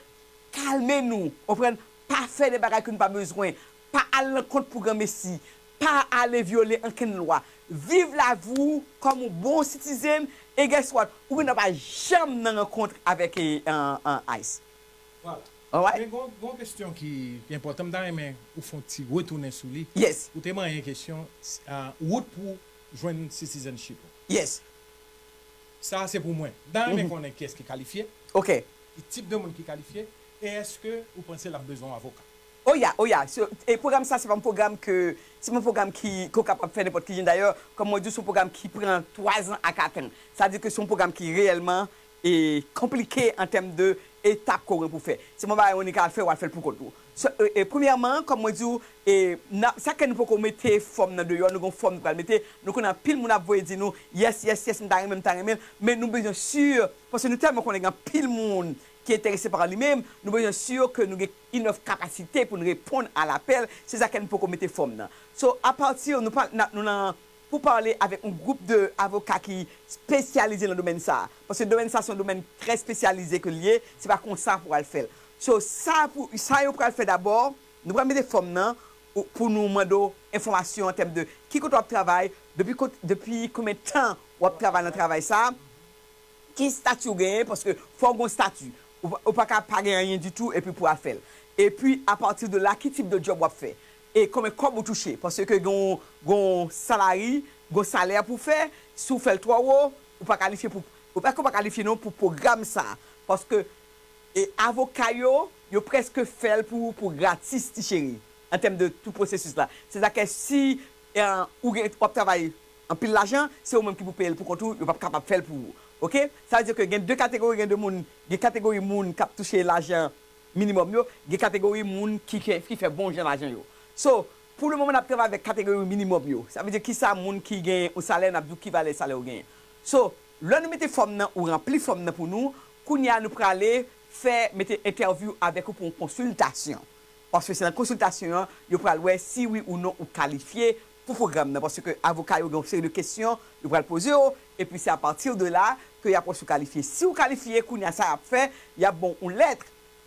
kalme nou, konprann? Pa fè de bagay ke nou pa bezwen. Pa al nan kont pou granmesi. Pa ale vyole ankenn lwa. Viv lavi w kòm yon bon citizen, e guess what? Ou gen dwa pa janm nan rankont avèk e, an, an ice. Vwala. Alright? Men gon, gon kesyon ki, ki enpòtan, m ta renmen ou fè yon ti retounen sou li. Yes, Ou te manyen kesyon, uh, wout pou jwenn citizenship. yes. Sa se pou mwen. M ta renmen konnen kiyès ki kalifye, Ok. ki tip de moun ki kalifye, e èske ou panse l ap bezwen yon avoka? Oh yeah, oh yeah. So, e pwogram sa, se pa yon pwogram ke, se pa yon pwogram ki, ke w kapab fè nenpòt ki jan. Dayè, kòm mwen di w, se yon pwogram ki pran twa zan a kat an. Sa di ke se yon pwogram ki reyèlman e konplike an tèm de etap ke w gen pou fè. Se pa yon bagay ou ka al fè, w al fè l pou kont ou. So, e, e, premyèman, kòm mwen di w, e, nan, sa ke nou poko mete fòm nan deyò, nou gen yon fòm nou pral mete, nou konnen anpil moun ap voye di nou, yes, yes, yes, m ta renmen, m ta renmen, men nou bezwen si, paske nou tèlman konnen gen anpil moun ki enterese pa li menm, nou bezwen si ke nou gen enough kapasite pou n reponn a lapèl, se sa ke nou poko mete fòm nan. So, apati, nou pa, na- nou nan, pou pale avèk yon gwoup de avoka ki espesyalize nan domèn sa a. Paske domèn sa a se yon domèn trè espesyalize ke l ye, se pa konsa pou al fè l. So, sa, pou, sa yo pral fè dabò, nou pral mete fòm nan ou- pou nou mande w enfòmasyon an tèm de ki kote w ap travay, depi kot, depi konbyen tan w ap travay nan travay sa a, ki estati w genyen, paske fò w gen yon estati. Ou pa- ou pa ka pa gen anyen ditou epi pou al fè l. Epi, apati de la, ki tip de djòb w ap fè? E konbyen kòb ou touche? Paske gen yon, gen yon salari, gen yon salè pou w fè, si w fè l twò wo, ou pa kalifye pou, ou pa, ou pa kalifye non pou pwogram sa a. Paske e avoka yo, yo prèske fè l pou, pou gratis, ti cheri, an tèm de tout pwosesis la. Sètadi ke si e, ou gen, w ap travay anpil lajan, se ou menm ki pou peye l pou kont ou, yo p ap kapab fè l pou ou. Oke? Sa vle di ke gen de kategori, gen de moun, gen kategori moun k ap touche lajan minimòm yo, gen kategori moun ki, ki, ki fè bon jan lajan yo. So, pou le moman, n ap travay avèk kategori minimòm yo. Sa vle di kisa moun ki gen yon salè, n ap di w ki valè salè w genyen. So, lè nou mete fòm nan, ou ranpli fòm nan pou nou, kounye a nou prale fè, mete entèvyou avèk ou pou yon konsiltasyon. Paske se nan konsiltasyon an, yo pral wè si wi ou non ou kalifye pou pwogram nan. Paske avoka yo gen yon seri de kesyon yo pral poze w, epi se apati de la ke y ap wè si w kalifye. Si w kalifye, kounye a sa y ap fè, y ap ba w yon lèt,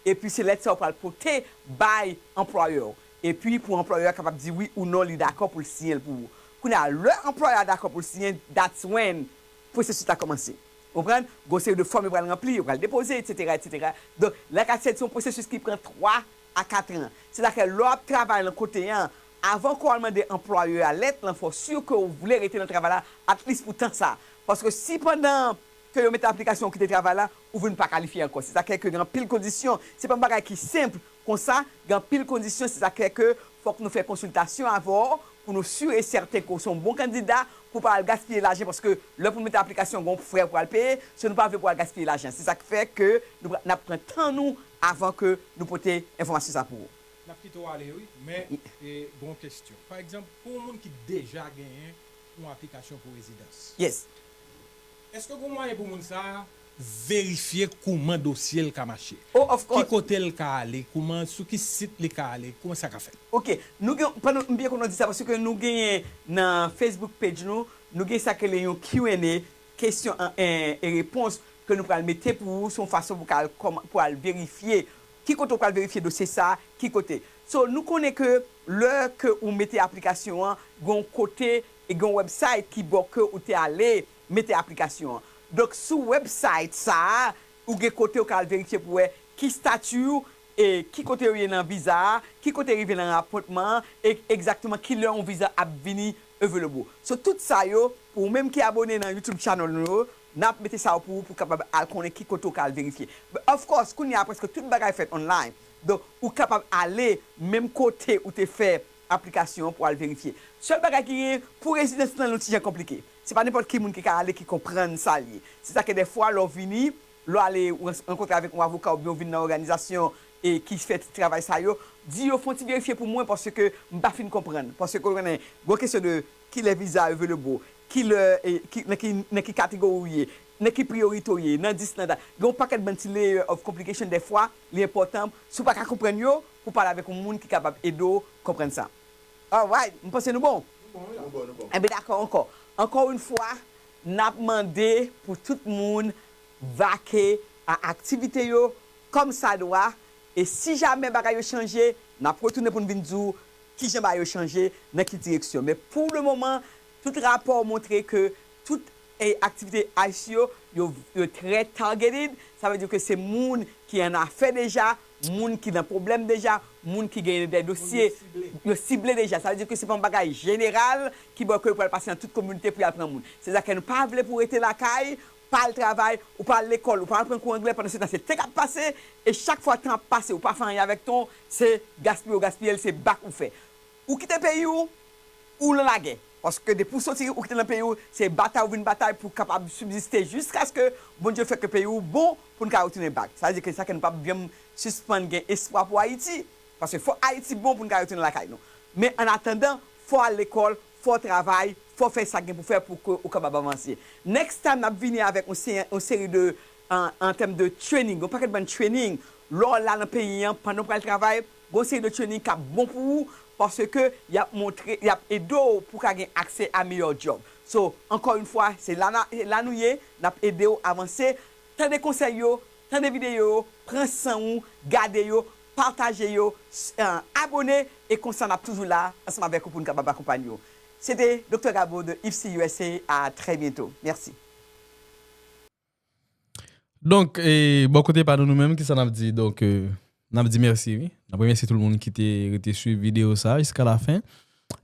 epi se lèt sa yo pral pote bay anplwayè w. Epi pou anplwayè a kapab di wi ou non li dakò pou l siyen l pou ou. Kounye a, lè anplwayè a dakò pou l siyen, that's when pwosesis la kòmanse. Ou konprann? Gon seri de fòm yo pral ranpli, yo pral depoze, etsetera, etsetera. Donk, like I said, se yon pwosesis ki pran twa a kat an. Sètadi ke lè w ap travay nan kote an, avan ke w al mande anplwayè a lèt lan, fò w si ke w vle rete nan travay la, at least pou tan sa. Paske si pandan ke yo mete aplikasyon ou kite travay la, ou vin pa kalifye ankò. Sètadi ke gen anpil kondisyon. Se pa yon bagay ki senp konsa, gen anpil kondisyon. Sètadi ke fòk nou fè konsiltasyon avè w pou nou si e sèten ke w se yon bon kandida pou w pa al gaspiye lajan, paske lè pou nou mete aplikasyon, gen yon frè pou al peye, so nou pa vle pou w al gaspiye lajan. Se sa k fè ke nou pra- n ap pran tan nou avan ke nou pote enfòmasyon sa pou ou. N ap kite w ale, wi, men e, gon kesyon. Pa egzanp, pou yon moun ki deja genyen yon aplikasyon pou rezidans, Yes. èske gon mwayen pou moun sa a verifye kouman dosye l ka mache? Oh, of Ki course. Kote l ka ale? Kouman, sou ki sit li ka ale? Kouman sa ka fèt? Ok, nou gen, pandan m byen kontan di sa, paske nou genyen nan Facebook page nou, nou gen sa ke le yon Q and A, kesyon an- en- e repons, ke nou pral mete pou ou, se yon fason pou ka al kòm- pou al verifye ki kote w pral verifye dosye sa, ki kote. So, nou konnen ke lè ke ou mete aplikasyon an, gen yon kote e gen yon website ki ba w ke ou te ale mete aplikasyon an. Donk, sou website sa a, ou gen kote ou ka al verifye pou wè ki stati w, e ki kote yo ye nan viza a, ki kote rive nan apwentman an, e egzakteman ki lè yon viza ap vini available. So, tout sa yo, pou ou menm ki abone nan YouTube channel nou yo, n ap mete sa yo pou ou, pou w kapab al konnen ki kote ou ka al verifye. But of course, kounye a prèske tout bagay fèt online. Donk, ou kapab ale menm kote ou te fè aplikasyon an pou al verifye. Sèl bagay ki genyen, pou rezidans lan, li yon ti jan konplike. Se pa nenpòt ki moun ki ka ale ki konprann sa l ye. Se sa ke dèfwa, lè w vini, lè w ale ou ran- rankontre avèk yon avoka oubyen w vin nan òganizasyon e ki fè ti travay sa yo, di yo fè yon ti verifye pou mwen paske m pa fin konprann. Paske w konnen, gon kesyon de kilè viza available, kilè, e, ki, nan ki, nan ki kategori w ye, nan ki priyorite w ye, nan dis, nan dat. Gen yon pakèt bann ti layer of complication dèfwa, li enpòtan, si w pa ka konprann yo, pou w pale avèk yon moun ki kapab ede w konprann sa. Alright, m panse nou bon. Nou bon, wi la. Nou bon, nou bon. Enben, dakò ankò. Ankò yon fwa, n ap mande pou tout moun vake a aktivite yo kòm sa dwa. E si jamè bagay yo chanje, n ap retounen pou n vin di w kijan bagay yo chanje, nan ki direksyon. Men pou le moman, Tout rapò montre ke tout eh, aktivite ice yo, yo, yo trè targeted. Sa vle di ke se moun ki an afè deja, moun ki nan pwoblèm deja, moun ki genyen de dosye, yo sible deja. Sa vle di ke se pa yon bagay jeneral ki bò ke yo pral pase nan tout kominote pou y al pran moun. Se sa ke nou pa vle pou rete lakay, pa al travay, ou pa al lekòl, ou pa al pran kou anglè, pandan se tan se tan k ap pase, e chak fwa tan ap pase, ou pa fè anyen avèk tan, se gaspiye ou gaspiye l, se bak ou fè. Ou kite peyi w, ou nan lagè. Paske depi w soti, ou kite nan peyi w, se batay ou vin batay pou w kapab sibziste jiskaske Bondye fè ke peyi w bon pou n ka retounen bak. Sa vle di ke sa ke nou p ap janm sispann gen espwa pou Ayiti. Paske fò Ayiti bon pou n ka retounen lakay nou. Men an atandan, fò w al lekòl, fò w travay, fò w fè sa k gen pou fè pou ke ou kapab avanse. Next time, n ap vini avèk yon se- yon seri de, an, an tèm de training, yon pakèt bann training. Lè w la nan peyi an, pandan w pral travay, gon seri de training k ap bon pou ou, paske y ap montre, y ap ede w pou w ka gen aksè a meyè djòb. So, ankò yon fwa, se la, na- la nou ye, n ap ede w avanse. Tande konsèy yo, tande videyo yo, pran san ou, gade yo, pataje yo, s- eh, abone, e konsa n ap toujou la ansanm avèk ou pou n kapab akonpanye w. Se te Doktè Gabo de Ipsy U S A. À très bientôt. Merci. Donk, e, bò kote pa nou, nou menm, kisa n ap di? Donk, e, n ap di mèsi, wi. N ap remèsye tout moun ki te rete swiv videyo sa a jiska lafen.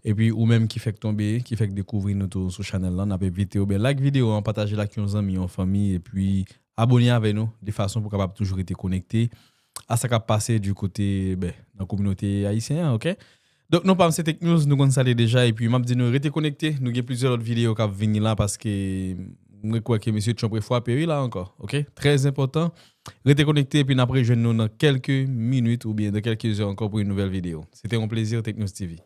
Epi ou menm ki fèk tonbe, ki fèk dekouvri nou tou sou chanèl lan, n ap envite w, ben, like videyo an, pataje l ak yon zanmi, yon fanmi, epi abone avè nou, de fason pou w kapab toujou rete konekte a sa k ap pase di kote, ben, nan kominote ayisyen an, oke? Donk, non pa m se Tech News, nou konn sa l ye deja, epi m ap di nou rete konekte, nou gen plizyè lòt videyo k ap vini la, paske mwen kwè ke mesye Trump refwape wi la ankò, oke? Trè enpòtan, rete konekte, epi n ap rejwenn nou nan kèlke minit oubyen nan kèlke zè ankò pou yon nouvèl videyo. Se te yon plezi, Tech News T V.